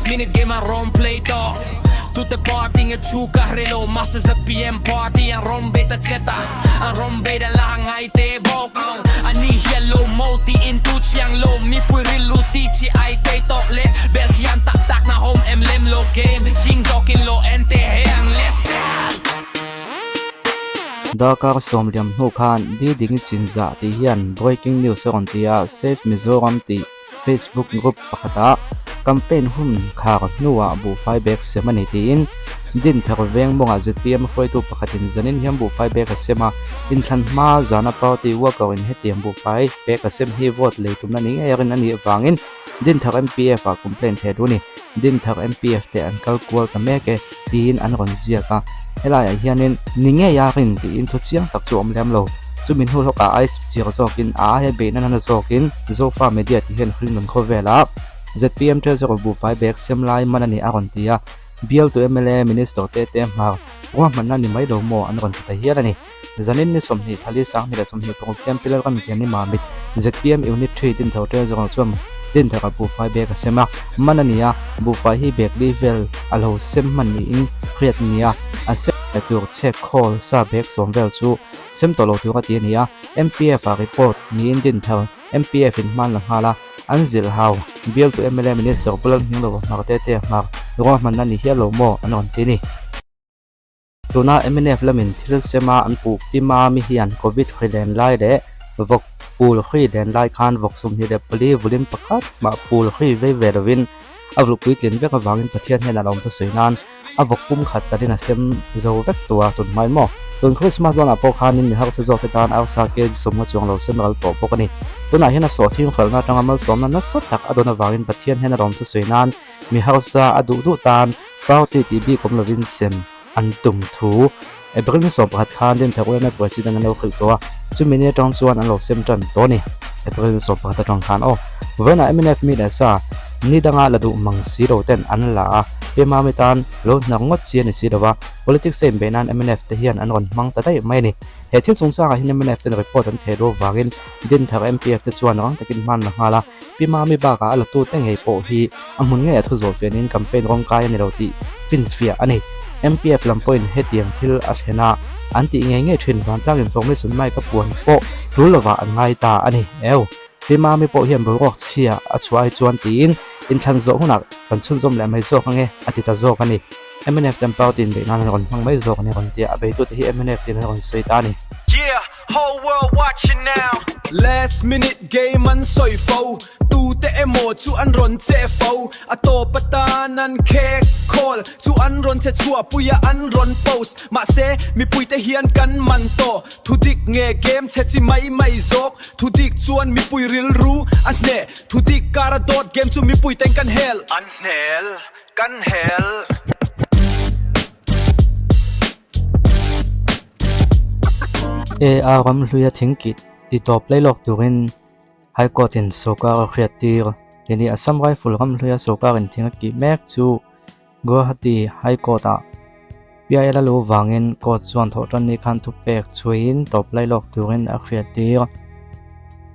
minute game an rawn play tawh Tute party nge chu ka hre lo Mahse ZPM party an rawn bei ta chet a An rawn bei dan lah a ngai te bawk ang A ni hian lo mo tiin tu chiang lo Mipui rilru ti chi ai thei tawh le Bel thiam tak tak na hawm em lem lo game Ching zawkin lo en te he ang Let's go! Darkar sawmliam hnu khan Diding Chinzah tih hian breaking news a rawn ti a, Save Mizoram tih Facebook group pakhatah campaign hun khar hnuah buhfai bag sem a ni tiin Dinthar veng mawngah zpm hruaitu pakhatin zanin hian buhfai bag a sem a, inthlan hma zana party worker in hetiang buhfai bag a sem hi vote lei tumna ni ngei a rin a nih avangin Dinthar MPF ah complaint theh duh a ni. Dinthar MPF te an kal kual ta mek e tiin an rawn ziak a, helaiah hianin ni ngei a rin tiin thu chiang tak chu a awm lem lo. Chumi hnu hlawkah ai chipchir zawkin a aia beihna nana zawkin Zofa Media tih hian hring nun khawvelah zpm Treasurer buhfai bag sem lai man a ni a rawn ti a, bialtu mla Minister te te hmar ruahmanna ni mai lo maw an rawn ti ta hial a ni. Zanin ni 20 thali 2025 hian Pilar ram hian i mamit zpm Unit 3 Dinthar Treasurer chuan Dinthara buhfai bag a sem a, man a ni a, buhfai hi bag li vel a lo sem hman niin hriat a ni a, a sem leh tur chhek khawl sa bag sawm vel chu Sem tawh lo tur a ti a ni a, MPF ah report niin din thar MPF in hman la nghal a, an zilh hau bialtu mla Minister Pu Lalhming lova hmar te te hmar ruahmanna ni hial lo maw an rawn ti a ni. Tuna mnf lamin thil sema an puh Pi Mami hian Covid hri len lai leh vawk pul hri len lai khan vawk 24 vulim pakhat mah pul hri vei ve lovin a vulh puitlin vek avangin Pathian hnenah lo awm thusawi nan A vawk pum khat talin a sem zo vek tawh a, tun hmai maw? Tun Christmas dawnah pawh khanin mi harsa zawkte tan arsa kg sawmnga chuang lo sem ral tawh bawk a ni. Tunah hian a sawhthing hralhna atanga malsawmna nasa tak a dawn avangin Pathian hian a lawm thusawi nan mi harsa a duh duh tan party tih bik awm lovin sem an tum thu April ni 11 khan Dinthar UMA President an lo hrilh tawh a, chumi ni atang chuan an lo sem tan tawh a ni. April ni 11 atang khan aw. Vawiinah mnf mi leh sa ni danga la duh mang si lo ten an la a, Pemami tan lo hnar ngawt chi a ni si lo va, politics a inbeih nan mnf te hian an rawn hmang ta daih mai a ni. He thil chungchangah hian mnf ten report an theh duh avangin Dinthar MPF te chuan rang takin hman la nghal a, Pemami bakah a latute ngei pawh hi a hmun ngei a thu zawh fianin campaign rawngkai a ni lo tih finfiah a ni. MPF lam pawhin hetiang thil a thlen a, an tih ngei ngei thin vantlang information mic a puan pawh tul lovah an ngai ta a ni. Eo, Pi Mami pawh hian boruak chhia a chhuah ai chuan tiin inthlan zawh hunah kan chhunzawm leh mai zawk ange a ti ta zawk a ni. Mnf ten party inbeih nan an rawn hmang mai zawk a ni rawn ti a, a beitute hi mnf tiin an rawn sawi ta a ni. Yeah, whole world watching now. Last minute game an sawi fo, tute emaw chu an rawn che fo, a tawp atan an khek khawl chu an rawn che chhuahpui a an rawn post, mahse mipuite hian kan man tawh, thudik nge game chhe chi mai mai zawk, thudik chuan mipui rilru a hneh, thudik kara dawt game chu mipuiten kan hel. An hnel, kan hel. AR ram hluia thingkih ti tawp lei lawk turin High Court in sawrkar a hriat tir. Tih ni Assam Rifle ram hluia sawrkarin thing a kih mek chu Guwahati High Court ah PIL a luh vangin court chuan thawhtan ni khan thupek chhuiin tawp lai lawk turin a hriat tir.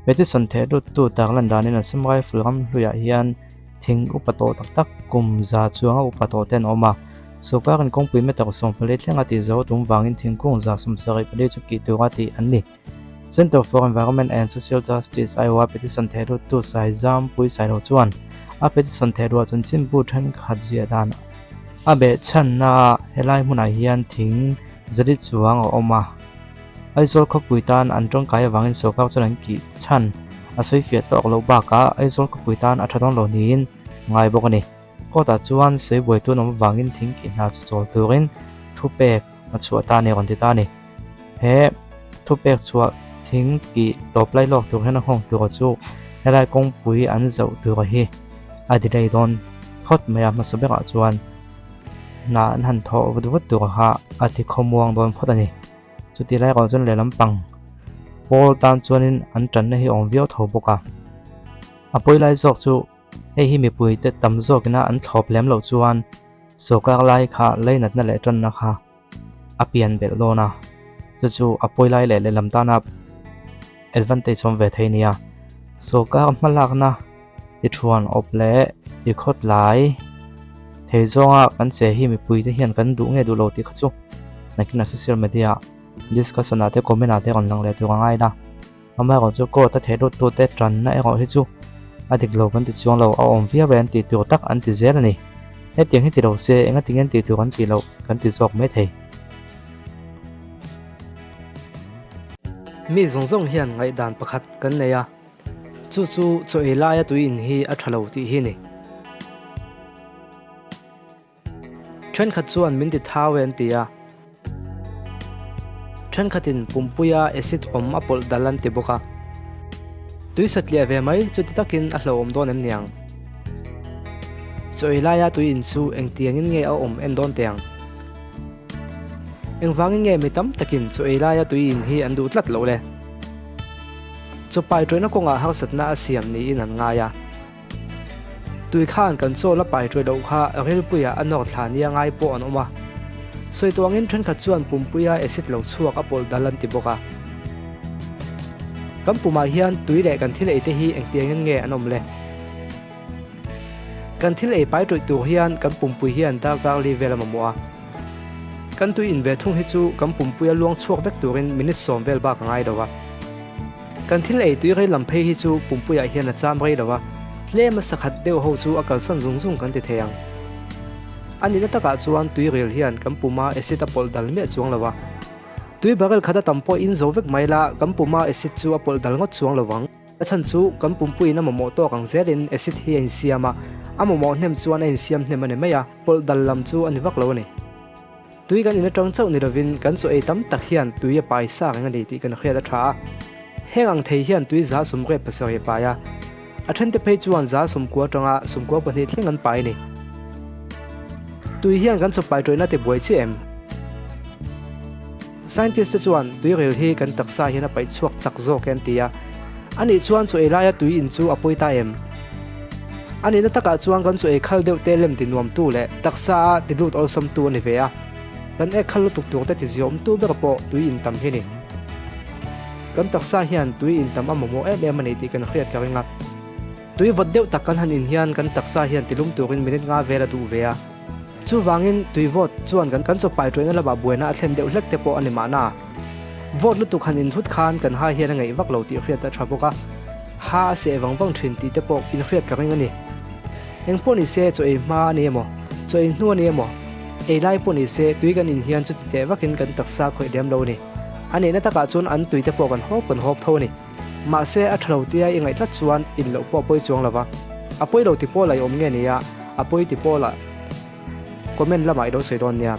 Petition theh luttu tarlan danin Assam Rifle ram hluiah hian thing upa tawh tak tak kum za chuanga upa tawh te an awm a. Sawrkarin kawngpui meter 14 thlenga tih zo tum vangin thingkung 74 chu kih tura tih an ni. Centre for Environment and Social Justice Iowa petition thehluttu Saizam Puisailo chuan a petition thehluah chanchinbu thenkhat ziah dan a behchhanna helai hmunah hian thing zali chuang a awm a. Aizawl khawpui tan an tawngkai avangin sawrkar chuan an kih chhan a sawifiah tawk loh bakah Aizawl khawpui tan a tha dawn lo niin ngai bawk a ni. Court ah chuan sawibuai tun awm avangin thing kih hna chu chawl turin thupek a chhuah ta a ni a rawn ti ta a ni. He thupek chhuah thing kih tawp lai lawk tur hian a nghawng tura chu helai kawngpui an zauh tura hi a delay dawn phawt mai a hmasa berah chuan hna an han thawh vut vut tur kha a ti khawmuang dawn phawt a ni. Chuti lai erawh chuan lehlam pang pawl tan chuanin an tanna hi a awm viau tho bawk a, a pawi lai zawk chu. Hei hi mipuite tam zawkina an thlawp lem loh chuan sawrkar lai kha leinatna leh tanna kha a pian belh dawn a, chu chu a pawi lai leh lehlam tana advantage awm ve thei nia. Sawrkar hmalakna tithuan awp leh tikhawt lai. Thei zawnga kan che hi mipuite hian kan duh nge duh lo tih kha chu nakinah social media ah discussion ah te comment ah te rawn lang leh tur a ngai la. Amaherawhchu court a theh lut tute tanna erawh hi chu a dik lo kan ti chuang lo, a awm viau e an tih tur tak an ti zel a ni. Hetiang hi ti lo se engatinge an tih tur an tih loh kan ti zawk mai thei. Mi zawng zawng hian ngaihdan pakhat kan nei a, chu chu chaw ei laia tui in hi a tha lo tih hi a ni. Thenkhat chuan min ti thau e an ti a, thenkhatin pumpuia acid awm a pawlh dal an ti bawk a. Tui satliah ve mai chuti takin a hlauhawm dawn em niang? Chaw ei laia tui in chu engtiangin nge a awm en dawn teh ang? Engvangin nge mi tam takin chaw ei laia tui in hi an duh tlat loh le? Chaw pai tawihna kawngah harsatna a siam niin an ngai a. Tui khan kan chaw la pai tawih loh kha rilpuiah a nawr thla nia ngai pawh an awm a. Sawi tuangin thenkhat chuan pumpuia acid lo chhuak a pawlh dal an ti bawk a. Kan pumah hian tui leh kan thil ei te hi engtiangin nge an awm le? Kan thil ei pai tawih tur hian kan pumpui hian darkar li vel a mamawh a. Kan tui in ve thung hi chu kan pumpuia luang chhuak vek turin minute sawm vel bak a ngai lo a. Kan thil ei tui rei lam phei hi chu pumpuiah hian a cham rei lo a, tlem a sakhat deuh ho chu a kalsan zung zung kan ti thei ang. A nihna takah chuan tui ril hian kan puma acid a pawlh dal miah chuang lo a. Tui barrel khat a tam pawh in zo vek mai la, kan puma acid chu a pawlh dal ngawt chuang lo vang. A chhan chu kan pumpuiin a mamawh tawk ang zelin acid hi a insiam a, a mamawh hnem chuan a insiam hnem a ni mai a, pawlh dal lam chu a ni vak lo a ni. Tui kan in atang chauh ni lovin kan chaw ei tam tak hian tui a pai sa reng a ni tih kan hriat a tha a. Heng ang thei hian tui za 27 a pai a, a thente phei chuan za 90 atanga 92 thleng an pai a ni. Tui hian kan chaw pai tawihna ti buai chiah em? Scientist te chuan tui ril hi kan taksa hian a paih chhuak chak zawk e an ti a. Anih chuan chaw ei laia tui in chu a pawi ta em? A nihna takah chuan kan chu ei khal deuh te lem ti nuamtu leh taksa a ti lut awlsamtu a ni ve a. Kan ek khal lutuk tur te ti ziawmtu ber pawh tui in tam hi a ni. Kan taksa hian tui in tam a mamawh em em a ni tih kan hriat ka ring a. Tui vawt deuh tak kan han in hian kan taksa hian ti lum turin minute nga vel a duh ve a. Chuvangin tui vawt chuan kan kan chawpai tawihna lamah buaina a thlen deuh hlek te pawh a ni mahna. Vawt lutuk han inthut khan kan hai hian a ngaih vak lo tih hriat a tha bawk a. Ha a seh vang vang thin tih te pawh inhriat ka ring a ni. Eng pawh ni se chaw ei hma a ni emaw, chaw ei hnu a ni emaw, ei lai pawh ni se tui kan in hian chuti teh vakin kan taksa khawih lem lo a ni. A nihna takah chuan an tui te pawh kan hawp kan hawp tho a ni. Mahse a tha lo tia i ngaih tlat chuan in loh pawh a pawi chuang lo va. A pawi lo ti pawh la i awm nge nia, a pawi ti pawh la comment lamah i lo sawi dawn nia.